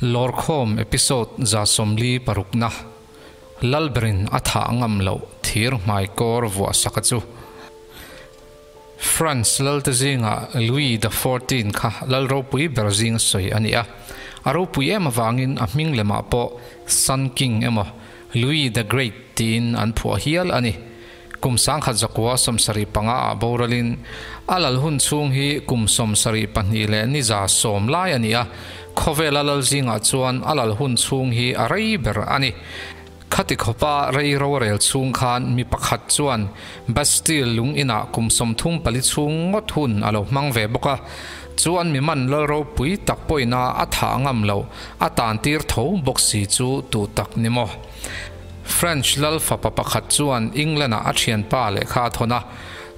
Lawrkhawm episode 46 na Lalberin a thah ngam loh thir hmaikawr vuah saka chu. France lalte zinga Louis the XIV kha lal ropui ber zing sawi a ni a. A ropui em avangin a hming lemah pawh Sun King emaw Louis the Great tiin an phuah hial a ni. Kum 1975 ah boralin a lal hun chhung hi kum 72 leh ni 110 lai a ni a. Khawvela lal zingah chuan a lal hun chhung hi a rei ber a ni. Khati khopa rei ro rel chhung khan mi pakhat chuan Bastille lung inah kum 34 chhung ngawt hun a lo hmang ve bawk a. Chu an mi man lal ropui tak pawhina a thah ngam lo a tan tir tho bawk si chu tu tak ni maw. French lal fapa pakhat chuan England ah a thianpa lehkha a thawn a.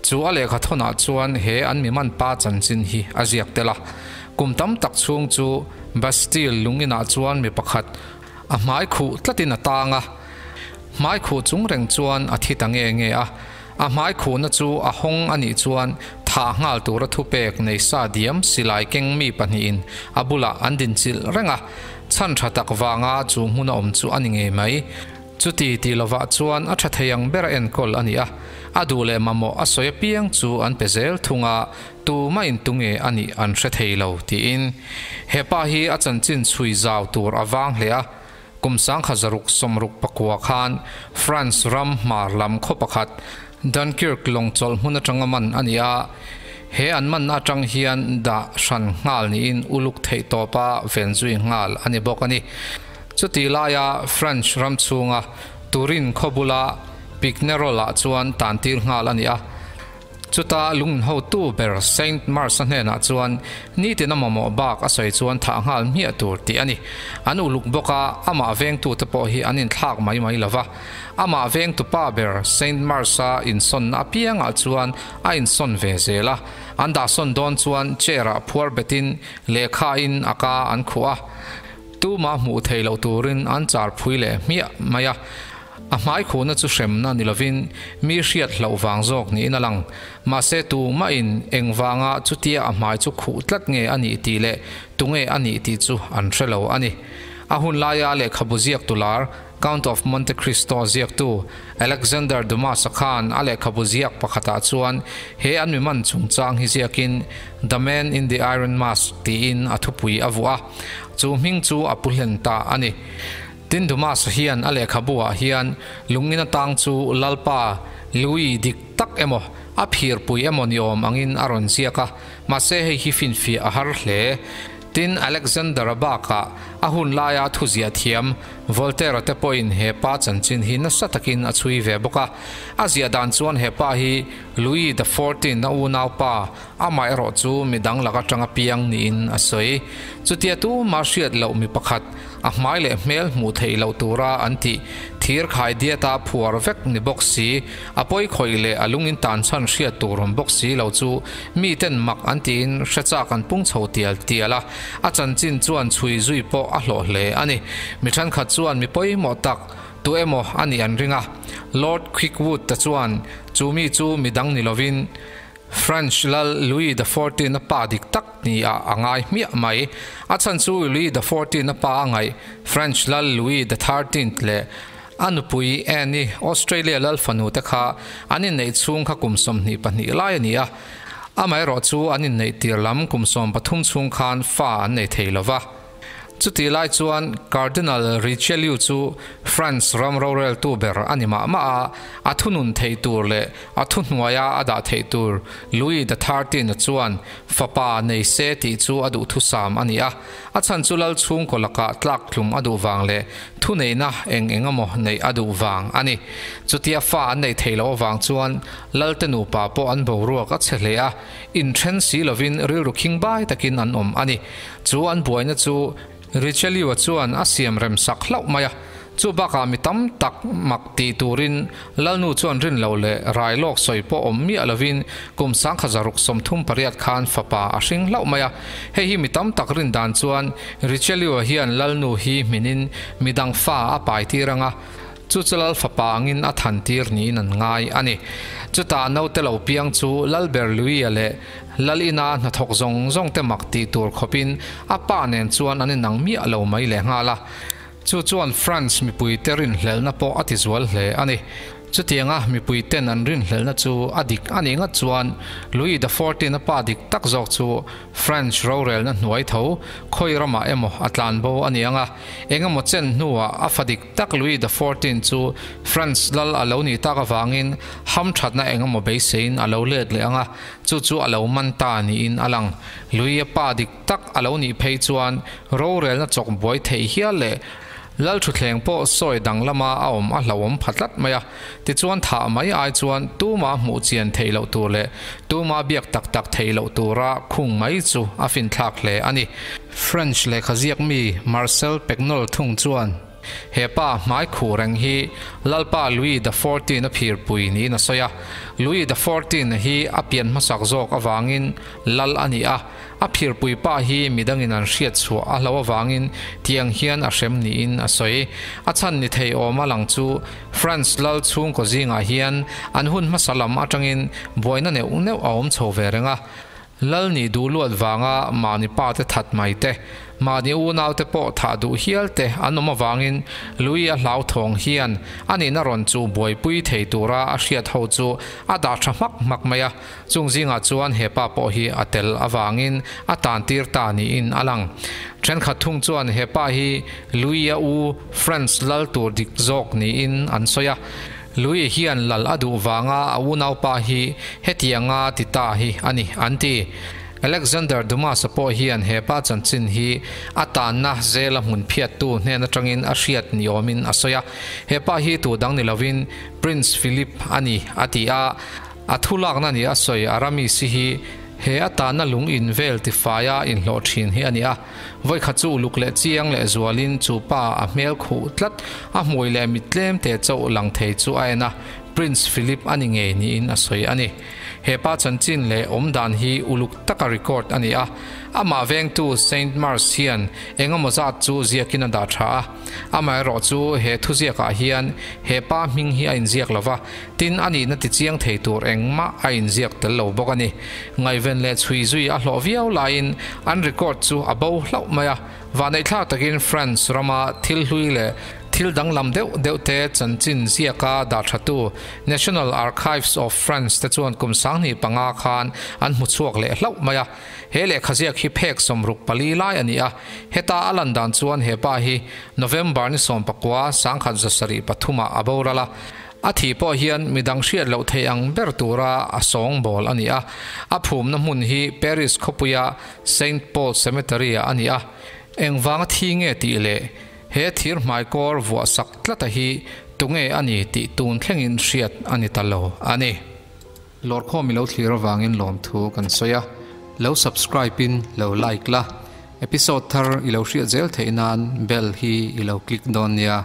Chu a lehkha thawnah chuan he an mi man pa chanchin hi a ziak tel a. Kum tam tak chhung chu Bastille lung inah chuan mi pakhat a hmai khuh tlatin a tang a. Hmai khuh chung reng chuan a thi ta nge nge a. A hmai khuhna chu a hawng a nih chuan thah nghal tura thupek nei sa diam silai keng mi pahnihin a bulah an din chilh reng a. Chhan tha tak vanga chu hmun a awm chu a ni ngei mai. Chuti ti lovah chuan a tha thei ang ber a enkawl a ni a. A duh leh mamawh a sawi apiang chu an pe zel thung a, tuma in tunge a nih an hre thei lo tiin. He pa hi a chanchin chhui zau tur a vang hle a. Kum 1669 khan France ram hmar lam khaw pakhat Dunkirk lawng chawlh hmun atanga man a ni a. He an man atang hian dah hran nghal niin uluk theih tawpa ven zui nghal a ni bawk a ni. Chuti laia French ram chhunga Turin khaw bula Pignerol ah chuan tan tir nghal a ni a. Chuta lungin hotu ber Saint Mars a hnenah chuan nitin a mamawh bak a sawi chuan thah nghal hmiah tur tih a ni. An uluk bawk a, amah vengtute pawh hi an inthlak mai mai lova. Amah vengtu pa ber Saint Mars a insawnna apiangah chuan a insawn ve zel a. An dahsawn dawn chuan chair ah phuar betin lehkha in a ka an khuh a. Tumah hmuh theih loh turin an char phui leh hmiah mai a. A hmai khuhna chu hremna ni lovin mi hriat hlauh vang zawk niin a lang. Mahse tumahin eng vanga chutia a hmai chu khuh tlat nge a nih tih leh tunge a nih tih chu an hre lo a ni. A hun laia lehkhabu ziaktu lar Count of Monte Cristo ziaktu Alexander Dumas-a khan a lehkhabu ziak pakhatah chuan he an mi man chungchang hi ziakin The Man in the Iron Mask tiin a thupui a vuah a, chu hming chu a pu hlen ta a ni. Tin Dumas hian a lehkhabu ah hian lungin atang chu Lalpa Louis dik tak emaw a phirpui emaw ni awm angin a rawn ziak a, mahse hei hi finfiah a har hle. Tin Alexander-a bakah a hun laia thuziah thiam Voltaire-a te pawhin he pa chanchin hi nasa takin a chhui ve bawk a. A ziah dan chuan he pa hi Louis the XIV a unaupa amah erawh chu midang lak atanga piang niin a sawi. Chutia tumah hriat loh mi pakhat a hmai leh hmel hmuh theih loh tura an tih thir khai diata phuar vek ni bawk si, a pawi khawih leh a lungin tan chhan hriat tur awm bawk si lo chu miten mak an tiin hre chak an pung chho tial tial a, a chanchin chuan chhui zui pawh a hlawh hle a ni. Mi thenkhat chuan mi pawimawh tak tu emaw a nih an ring a, Lord Quickwood te chuan chu mi chu midang ni lovin, French lal Louis the XIV a pa dik tak ni ah a ngai hmiah mai. A chhan chu Louis the XIV a pa a ngaih French lal Louis the XIII leh a nupui Anne Australia lal fanu te kha an inneih chhung kha kum 22 lai a ni a. Amaherawh chu an inneih tir lam kum 13 chhung khan fa an nei thei lova. Chuti lai chuan Cardinal Richelieu chu France ram roreltu ber a ni mah mah a, a thunun theih tur leh a thuhnuaia a dah theih tur Louis the XIII chuan fapa nei se tih chu a duhthusam a ni a. A chhan chu lal chhungkaw lakah tlaktlum a duh vang leh thuneihna eng eng emaw neih a duh vang a ni. Chutia fa an neih theih loh avang chuan lalte nupa pawh an boruak a chhe hle a, inthen si lovin rilru khingbai takin an awm a ni. Chu an buaina chu Richelieu-a chuan a siam rem sak hlauh mai a, chu bakah mi tam tak mak tih turin Lalnu chuan rin lo leh rai lawk sawi pawh awm miah lovin kum 1638 khan fapa a hring hlauh mai a. Hei hi mi tam tak rin dan chuan Richelieu-a hian Lalnu hi hminin midang fa a pai tir ang a. Chu chu lal fapa angin a than tir niin an ngai a ni. Chutah naute lo piang chu Lalber Louis-a leh Lal ina hnathawk zawng zawng te mak tih tur khawpin a pa nen chuan an inang miah lo mai lehnghal a. Chu chuan France mipuite rinhlelhna pawh a tizual hle a ni. Chutianga mipui ten an rinhlelhna chu a dik a nih ngat chuan Louis the Fourteen a pa dik tak zawk chu French rorelna hnuai tho khawi ramah emaw a tlan bo a ni ang a. Engemaw chen hnuah a fa dik tak Louis the Fourteen chu France lal a lo nih tak avangin hamthatna engemaw beiseiin a lo let leh ang a, chu chu a lo man ta niin a lang. Louis a pa dik tak a lo nih phei chuan rorelna chawk buai theih hial leh Lalthuthleng pawh sawi dang lama a awm a hlauhawm pha tlat mai a, tichuan thah mai ai chuan tuma hmuh chian theih loh tur leh tuma biak tak tak theih loh tura khung mai chu a finthlak hle a ni. French lehkha ziak mi Marcel Pagnol thung chuan he pa hmai khuh reng hi Lalpa Louis the Fourteen a phirpui niin a sawi a, Louis the Fourteen hi a pian hmasak zawk avangin Lal a ni a, A phirpui pa hi midangin an hriat chhuah a hlo avangin tiang hian a hrem niin a sawi. A chhan ni thei awm a lang chu France lal chhungkaw zingah hian an hun hmasa lam atangin buaina neuh neuh a awm chho ve reng a. Lal nih duh luat vanga mahni pa te that mai te, mahni unau te pawh thah duh hial te an awm avangin Louis a hlauthawng hian a nihna rawn chu buaipui thei tura a hriat ho chu a dah tha hmak hmak mai a. Chung zingah chuan he pa pawh hi a tel avangin a tan tir ta niin a lang. Thenkhat thung chuan he pa hi Louis-a u France lal tur dik zawk niin an sawi a. Louis hian lal a duh vanga a unaupa hi hetianga ti ta hi a ni an ti. Alexander Dumas-a pawh hian he pa chanchin hi a tanna zela hmun phiattu hnen atangin a hriat ni awmin a sawi a. He pa hi tu dang ni lovin Prince Philip a ni a ti a. A thu lakna ni a sawi Aramis hi he atana lung in vel tifaia inhlawh thin hi a ni a. Vawikhat chu uluk leh chiang leh zualin chu pa a hmel khuh tlat, a hmui leh mit tlem te chauh lang thei chu a en a, Prince Philip a ni ngei niin a sawi a ni. He pa chanchin leh awmdan hi uluk taka record a ni a, amah vengtu Saint Mars hian engemaw zat chu ziakin a dah tha a. Amaherawh chu he thuziakah hian he pa hming hi a inziak lo va, Tin, a nihna tichiang thei tur engmah a inziak tel lo bawk a ni. Ngaihven leh chhui zui a hlawh viau laiin an record chu a bo hlauh mai a. Vahneihthla takin France rama thil hlui leh thil danglam deuh deuh te chanchin ziaka dahthatu National Archives of France te chuan kum 2005 khan an hmu chhuak leh hlauh mai a. He lehkha ziak hi phek 64 lai a ni a. Heta a lan dan chuan he pa hi November ni 19 1703 ah a boral a. A thih pawh hian midang hriat loh theih ang ber tura a sawngbawl a ni a. A phumna hmun hi Paris khawpuia Saint Paul Cemetery ah a ni a. Engvanga thi nge tih leh he thir hmaikawr vuah sak tlata hi tunge a ni tih tun thlengin hriat a ni ta lo a ni. Lawrkhawm i lo thlir avangin lawmthu kan sawi a, lo subscribe in lo like la, episode thar i lo hriat zel theih nan bell hi i lo click dawn nia.